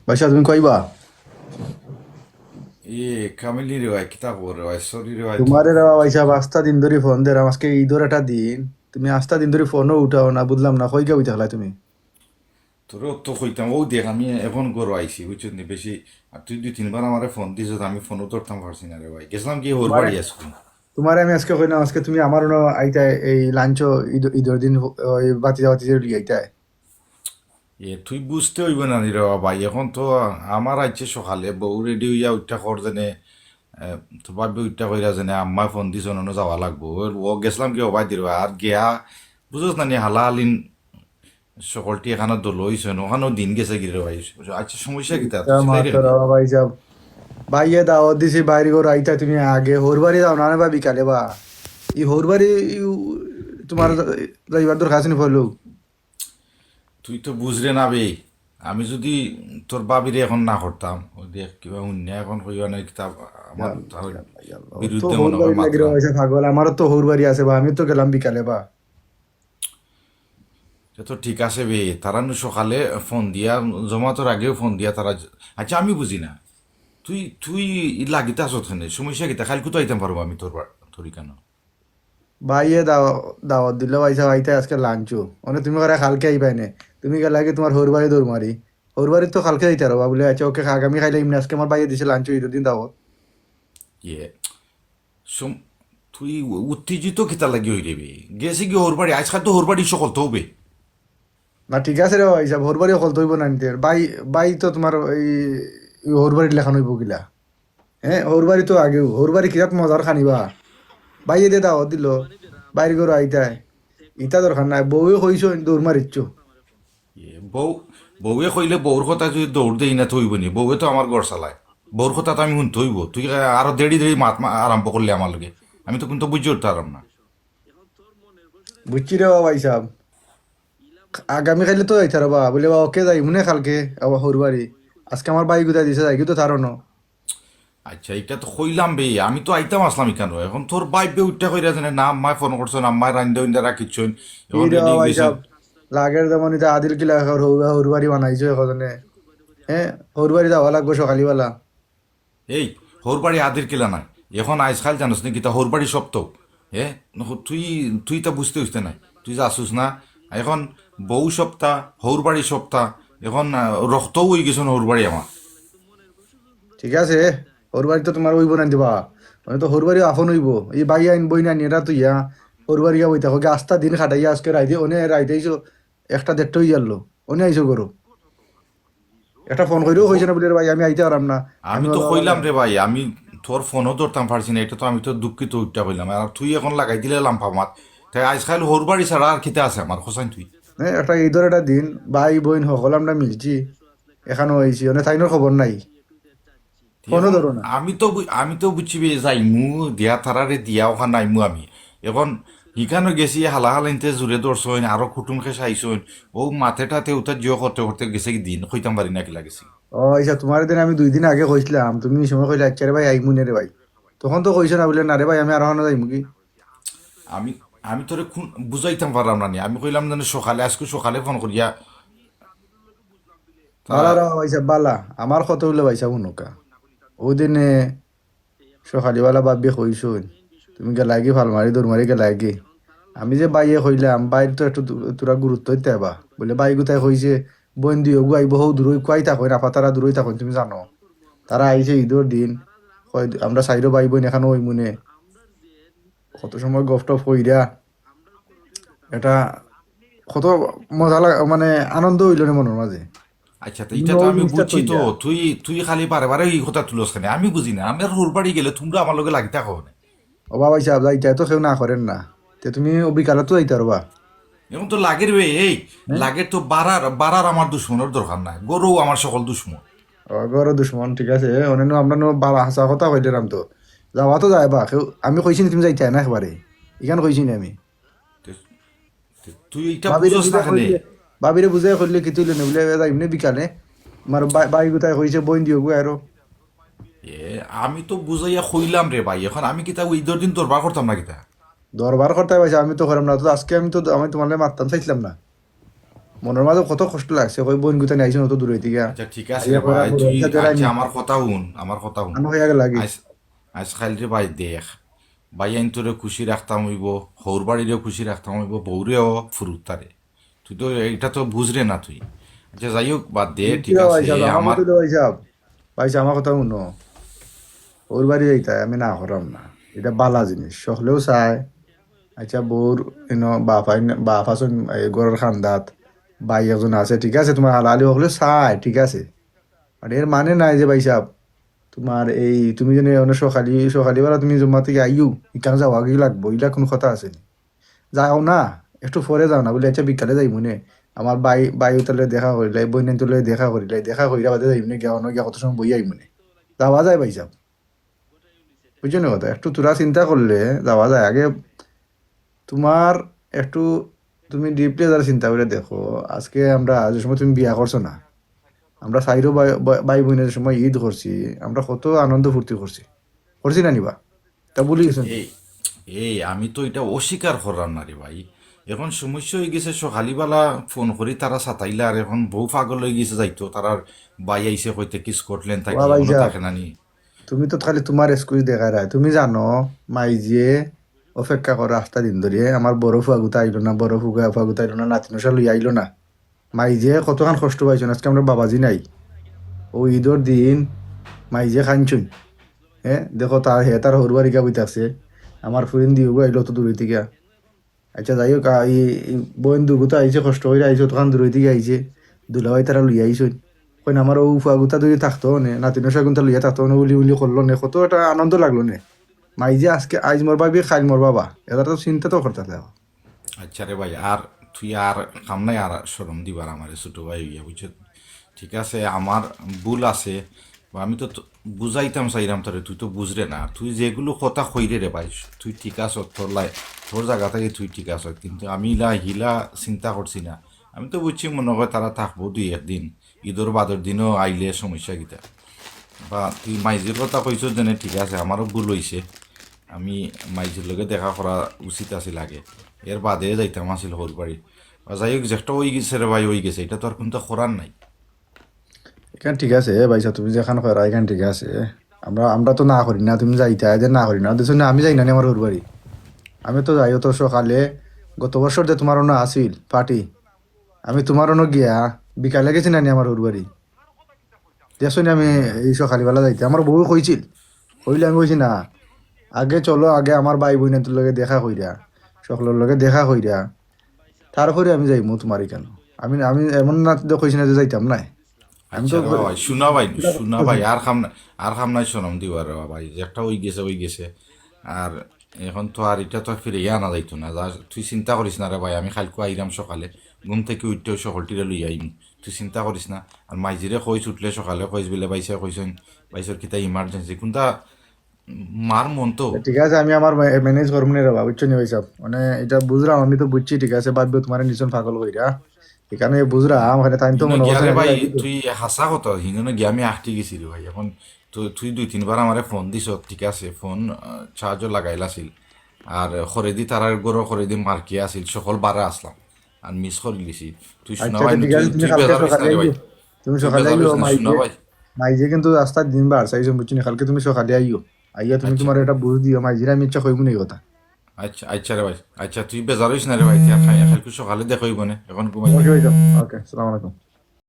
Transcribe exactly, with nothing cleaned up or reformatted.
ভাইসাব, তুমি কইবা? এ কামিলি রে ভাই, কিতা খবর রে ভাই? সরি রে ভাই। তোমারে রে ভাইসাব, আস্তা দিন ধরি ফোন দেরাম, আজকে ইদর একটা দিন, তুমি আস্তা দিন ধরি ফোনও উঠাও না, বুঝলাম না, কই গেছো থাকলায় তুমি? তোরে তো কইতাম, অউ দেখ, আমি এখন ঘরো আইছি, বুঝছস নি? বেশি, আর তুই দুই তিনবার আমারে ফোন দিছস, আমি ফোনও ধরতাম পারছি না রে ভাই। গেছলাম কি, হউর বাড়ি আজকে। তোমারে আমি আজকে কইলাম, আজকে তুমি আমার অনো আইতায়, এই লাঞ্চো, ইদর দিন, ওই বাতিজা বাতিজা লই আইতায়। এ, তুই বুঝতে অইবো না নি রে বাবা, এখন তো আমার আইছে সকালে, বউ রেডি অইয়া উঠা কর যেনে, এ, তো ভাবি উঠা কইরা যেনে, আম্মা ফোন দিছইন, অনো যাওয়া লাগবো। ও, ও গেছলাম কি, ও ভাই দিল, আর গিয়া, বুঝছস না নি, হালা হালিন সকলটি এখানো দল অইছইন, অখানো দিন গেছে গি রে ভাই। আচ্ছা, সমস্যা কিতা? তুই ইতা সেটাই রে মাতরা ভাই। ভাইসাব, ভাইয়ে দাওয়াত দিছে, বাইর ঘরো আইতায় তুমি আগে, হউর বাড়ি যাও না রে বা বিকালে বা। ই হউর বাড়ি, ই, তোমার যাইবার দরকার আছে নি পড়লো? তুই তো বুঝরে না বে, আমি যদি তোর ভাবিরে এখন না করতাম, ওই দেখ কিবা হুনিয়া এখন কইবা না কিতা, আমার তার ইয়াল্লা, তো বিরুদ্ধে হউর মনে হয় বাড়ি লাগি রে মাতরা। ভাইসাব পাগল, আমারও তো হউর বাড়ি আছে বা, আমি তো গেলাম বিকালে বা। সে তো ঠিক আছে বে, তারা নু সকালে ফোন দিয়া, জমাতর আগেও ফোন দিয়া তারা, আচ্ছা আমি বুঝি না, তুই, তুই ই লাগিতে আসত কেনে? সমস্যা কিতা? কাইলকু তো আইতাম পারমু আমি তোর বা-, তোর ইখানো। ভাইয়ে দাও-, দাওয়াত দিল ভাইসাব, আইতায় আজকে লাঞ্চো, মানে তুমি কইরায় কালকে আইবায় নে, তুমি গেলায় গি তোমার হউর বাড়ি দৌড় মারি, হউর বাড়ি তো কালকে যাইতায় পারো বা, বুলে আচ্ছা ওকে, আগামী কাইল আইমু নে, আজকে আমার ভাইয়ে দিছে লাঞ্চো, ইদর দিন দাওয়াত। ইয়ে, সম-, তুই উত্তেজিত কিতা লাগি অইরে বে? গেছে গি হউর বাড়ি, আজকাল তো হউর বাড়ি সকল তো অইবে। না, ঠিক আছে রে ভাইসাব, হউর বাড়ি সকল তো অইবো না নি তে। ভাই, ভাই তো তোমার এই, এই হউর বাড়ির লাখান অইবো কিলা? হ্যাঁ, হউর বাড়ি তো আগেও, হউর বাড়ি কিরাত মজার খানি বা। ভাইয়ে দে দাওয়াত দিল, বাইর ঘরো আইতায়। ইতা দরকার নাই, বউয়ে কইছইন, দৌড় মারিচ্ছ। এ, বউ, বউয়ে কইলে বউর কথায় যদি দৌড় দেই না তো অইবো নি? বউয়ে তো আমার ঘর চালায়, বউর কথা তো আমি হুনতে অইবো। তুই আরো দেড়ি দেড়ি মাত মা-, আরম্ভ করলে আমার লগে, আমি তো কুন্তা বুঝি উঠতাম পারলাম না। বুঝছি রে বা ভাইসাব, আগামী কাইলে তো যাইতায় রে বা, বুলে বা ওকে যাইমু নে কালকে আবার হউর বাড়ি, আজকে আমার ভাই গুতায় দিছে যাইগি তো তার অনো। আচ্ছা, ইটা তো কইলাম বে, আমি তো আইতাম আসলাম ইখানো। এখন তোর ভাইয়ে উঠা কইরা যেনে, না আম্মায় ফোন করছইন, আম্মায় রান্দা উন্দা রাখিছইন, এখন ই রে রেডি বা অই গেছইন। ভাইসাব, লাগের যেমন ইতা আদিল কিলা হউর, হউর বাড়ি বানাইছো একজনে। হ্যাঁ, হউর বাড়ি যাওয়া লাগবো সকালবেলা। এই, হউর বাড়ি আদিল কিলা নাই। এখন আইজকাইল জানোস নি কিতা, হউর বাড়ি সপ্তা। এ, নহ-, তুই, তুই ইতা বুঝতে অইতে নায়। তুই যাসুস না। এখন বউ সপ্তা, হউর বাড়ি সপ্তা। এখন, আহ, রক্তও অই গেছইন হউর বাড়ি আমার। ঠিক আছে, হউর বাড়ি তো তোমার অইবো না নি বা, মানে তো হউর বাড়ি আপন অইবো। ই ভাইয়াইন বইনাইন এরা তো ইয়া, হউর বাড়ি গিয়া বই থাকো, আস্তা দিন কাটাইয়া আজকে রাইতে, অনে রাইতে আইছো, একটা দেড়টা অই গেলো, অনে আইছো ঘরো। একটা ফোন করিও কইছো না বুলে, "রে ভাই, আমি আইতে পারলাম না।" আমি তো কইলাম রে ভাই, আমি তোর ফোনও ধরতাম পারছি না, ইটা তো আমি তো দুঃখিত উঠা কইলাম। আর তুই এখন লাগাই দিলে লাম্পা মাত। তাই আইজকাইল হউর বাড়ি ছাড়া আর কিতা আছে আমার, কছাইন তুই? হ্যাঁ, একটা ইদর একটা দিন, ভাই বইন হকল আমরা মিলছি, এখানো আইছি, অনে তাইনর খবর নাই, ফোনও ধরো না। আমি তো বু-, আমি তো বুঝছি বে, যাইমু, দিয়া তারারে দিয়া অখান আইমু আমি। এখন ইখানো গেছি, হালা হালাইন্তে জুরে ধরছইন, আরো কুটুম খেশ আইছইন, অউ মাতে টাতে উতা জিও করতে করতে গেছে গি দিন, কইতাম পারি না কিলা গেছে। ও আচ্ছা, তোমারে দিন আমি দুই দিন আগে কইছলাম, তুমি ই সময় কইলা, "আচ্ছা রে ভাই, আইমু নে রে ভাই।" তখন তো কইছো না বুলে, "না রে ভাই, আমি আরো অনো যাইমু গি।" আমি, আমি তোরে কুন বুঝাইতাম পারলাম না নি, আমি কইলাম যেন সকালে, আইজকু সকালে ফোন করিয়া। বালা রে ভাইসাব, বালা। আমার কথা অইলো ভাইসাব হুনউক্কা। অউ দিনে সকালবেলা ভাবিয়ে কইছইন, "তুমি গেলায় গি ফালমারি, দৌড়মারি গেলায় গি।" আমি যে ভাইয়ে কইলাম, ভাইর তো একটু দু-, থুড়া গুরুত্ব দিতায় বা। বুলে, "ভাই গুতায় কইছে, বইন দুইওগু আইবো, হউ দূরই কুয়াই থাকইন, আফা তারা দূরই থাকইন, তুমি জানো।" তারা আইছে ইদর দিন, কয়, "আমরা চাইরো ভাই বইন এখানো অইমু নে।" কত সময় গফ টফ কইরা, এটা কত মজা লাগ-, মানে আনন্দ অইলো রে মনর মাঝে। আচ্ছা, তো ইটা তো আমি বুঝছি তো, তুই, তুই খালি বারে বারে ই কথা তুলস কেনে? আমি বুঝি না, আমরা হউর বাড়ি গেলে তুমরা আমার লগে লাগি থাকো নে। ও বা ভাইসাব, যাইতায় তো কেউ না করের না, তে তুমি অউ বিকালে তো যাইতায় পারবা। এখন তো লাগের বে, এই, লাগের তো বাড়ার, বাড়ার আমার দুশমনর দরকার নাই, ঘরো আমার সকল দুশমন। ও, ঘরো দুশমন, ঠিক আছে, অনে নু আমরা নু বালা হাছা কথা কইলাম তো, যাওয়া তো যাইবা, কেউ, আমি কইছি নি তুমি যাইতায় না একবারে, ইখান কইছি নি আমি। তে, তে তুই ইটা বুঝস না কেনে? ভাবিরে বুঝাই কইলে কিতা অইলো নে বুলে, "এ যাইমু নে বিকালে, আমার ভাই, ভাই গুতায় কইছে, বইন দুইওগু আরো।" এ, আমি তো বুঝাইয়া কইলাম রে ভাই, এখন আমি কিতা অউ ইদর দিন দরবার করতাম না কিতা? দরবার করতায় ভাইসাব, আমি তো কইরাম না, তো আইজকু আমি তো, আমি তোমার লগে মাততাম চাইছলাম না। মনর মাঝে কত কষ্ট লাগছে, কই বইন গুতা নিয়ে আইছইন অত দূর অইতে গিয়া। আচ্ছা, ঠিক আছে রে ভাই, তুই আচ্ছা, আমার কথা হুন, আমার কথা হুন। আইজ, আইজ খাইল রে ভাই, দেখ, ভাই আইন তোরে খুশি রাখতাম অইবো, হউর বাড়িরেও খুশি রাখতাম অইবো, বউরেও ফুরুতারে। তুই তো এটা তো বুঝরে না তুই। আচ্ছা, যাই হোক, বাদ দে, ঠিক আছে। আমার ভাই, আমার কথা হুনো, হউর বাড়ি যাইতায় আমি না করাম না, এটা বালা জিনিস, সকলেও চায়। আচ্ছা, বউর ইনো বাপ আছইন, ঘরর কান্দাত, ভাই একজন আছে, ঠিক আছে, তুমার হালাহালি সকলেও চায়, ঠিক আছে, আর এর মানে নাই যে ভাই সাহেব, তুমার এই তুমি যেন অনেক সকালি সকালি বেলা তুমি জুম্মা থাকি আইও, ইখান যাওয়া কি লাগবো, ইলা কুনু কথা আছে নি? যাও না, একটু পরে যাও না, বুলে আচ্ছা বিকালে যাইমু নে, আমার ভাই ভাই অতার লগে দেখা করিলাই, বইন অতার লগে দেখা করিলাই, দেখা করিয়া বাদে যাইমু নে, গিয়া অনো গিয়া কত সময় বই আইমু নে, যাওয়া যায় ভাই সাহেব, বুঝছো নি কথা? একটু থুড়া চিন্তা করলে যাওয়া যায়। আগে তুমার একটু তুমি deeply যারা চিন্তা করি দেখো, আজকে আমরা যে সময় তুমি বিয়া করছো না, আমরা চাইরো ভাই বইনে যে সময় ঈদ করছি, আমরা কত আনন্দ ফুর্তি করছি, করছি না নি বা? তা ভুলি গেছো নি? এই, আমি তো ইটা অস্বীকার করার না রে ভাই। এখন সমস্যা অইগেছে, সকালিবালা ফোন করি তারা সাতাইলা, আর এখন বউ পাগল অইগেছে যাইতো, তারার ভাই আইছে কইতে কি Scotland থাকি, অনো থাকে না নি। তুমি তো খালি তুমার excuse দেখাইরায়। তুমি জানো, মাইজিয়ে অপেক্ষা করে আস্তা দিন ধরি, আমার বড় ফুয়াগুতা আইলো না, বড় ফুয়া ফুয়াগুতা আইলো না, নাতিনশা লইয়া আইলো না। মাইজিয়ে কতখান কষ্ট পাইছইন, আজকে আমরার বাবাজি নাই। অউ ঈদর দিন মাইজিয়ে কানছইন। হে, দেখো তার, হে তার হউর বাড়ি গিয়া বই থাকছে, আমার ফুরিন দিওগু আইলো অত দূর অইতে গিয়া। আচ্ছা, যাই হোক, বইন দুগুতা আইছে, কষ্ট করি আইছে, অতখান দূর অইতে গিয়া আইছে, দুলাভাই তারা লইয়া আইছইন। কইন আমার অউ ফুয়াগুতা যদি থাকতো অনে, নাতিনশাগুতা লইয়া থাকতো অনে, উলি উলি করলো নে, কত একটা আনন্দ লাগলো নে। মাইজিয়ে আজকে, আইজ মোর ভাবি, কাইল মোর বাবা, এরা তো চিন্তা তো করতা লাগে। আচ্ছা রে ভাই, আর তুই আর কাম নাই, আর শরম দিবার আমারে ছোট ভাই অইয়া, বুঝছো? ঠিক আছে, আমার ভুল আছে, বা আমি তো বুঝাইতাম চাইরাম তোরে, তুই তো বুঝরে না। তুই যেগুলো কথা কইরে রে ভাই, তুই ঠিক আছস, তোর লাই, তোর জাগা থাকি তুই ঠিক আছস, কিন্তু আমি ইলা হিলা চিন্তা করছি না। আমি তো বুঝছি মনো কয় তারা থাকবো দুই একদিন, ঈদর বাদর দিনও আইলে সমস্যা কিতা? বা তুই মাইজির কথা কইছস যেনে ঠিক আছে, আমারও ভুল অইছে, আমি মাইজির লগে দেখা করা উচিত আছিল আগে, এর বাদে যাইতাম আছিল হউর বাড়ি। বা যাই হোক, যেটা অইগেছে রে ভাই, অইগেছে, ইটা তো আর কুন্তা করার নাই। ইখান ঠিক আছে ভাই সাব, তুমি যেখান কইরায় ইখান ঠিক আছে, আমরা, আমরা তো না করি না, তুমি যাইতায় যে না করি না, দেখছো না, আমি যাই না নি আমার হউর বাড়ি। আমি তো যাই অত সকালে, গত বছর যে তুমার অনো আছিল party, আমি তুমার অনো গিয়া বিকালে গেছি না নি আমার হউর বাড়ি। দেখছো নি, আমি এই সকালবেলা যাইতে আমার বউ কইছিল, কইলে আমি কইছি না, আগে চলো, আগে আমার ভাই বইন অতার লগে দেখা করিয়া, সকলর লগে দেখা করিয়া, তারপরে আমি যাইমু তুমার ইখানো। আমি, আমি এমন না তো কইছি না যে যাইতাম নায়। আচ্ছা রে ভাই, হুনো ভাই, হুনো ভাই, আর কাম নাই, আর কাম নাই শরম দিবার রে ভাই, যেটা অইগেছে অইগেছে। আর এখন তো আর ইটা তো আর ফিরাইয়া আনা যাইতো না। যা, তুই চিন্তা করিস না রে ভাই, আমি কাইলকু আইরাম সকালে, ঘুম থাকি উঠিয়া সকলটিরে লইয়া আইমু, তুই চিন্তা করিস না। আর মাইজিরে কইস উঠলে সকালে কইস বুলে ভাইসাবে কইছইন, ভাইসাবর কিতা emergency, কুন্তা মার মন তো। ঠিক আছে, আমি আমার manage করমু নে রে বা, বুঝছো নি ভাই সাব? মানে ইটা বুঝরাম, আমি তো বুঝছি, ঠিক আছে, ভাবিও তুমারে নিছইন পাগল কইরা, ইখান বুঝরাম, অখান time তো মনো অয় না। ভাই, তুই হাছা কথা, হিনো গিয়া আমি আটকি গেছি রে ভাই। এখন তুই, তুই দুই তিনবার আমারে ফোন দিছস, ঠিক আছে, ফোন charge লাগাইল আছিল, আর খরেদি তারার ঘরো খরেদি মার্কি আছিল, সকল বারে আছলাম, আর miss করিলিছি। তুই হুনো ভাই, তুই বেজার অইস না রে ভাই, তুমি সকালে আইও। মাইজিয়ে কিন্তু আস্তা দিন বার চাইছইন, বুঝছো নি? কাইলকে তুমি সকালে আইও, আইয়া তুমি তুমার একটা বুঝ দিও, মাইজিরে আমি ইচ্ছা কইমু নি কথা। আচ্ছা, আচ্ছা রে ভাই, আচ্ছা তুই বেজার অইস না রে ভাই, কাইলকে সকালে দেখা অইবো নে, এখন ঘুমাই। Okay, okay, আসসালামু আলাইকুম।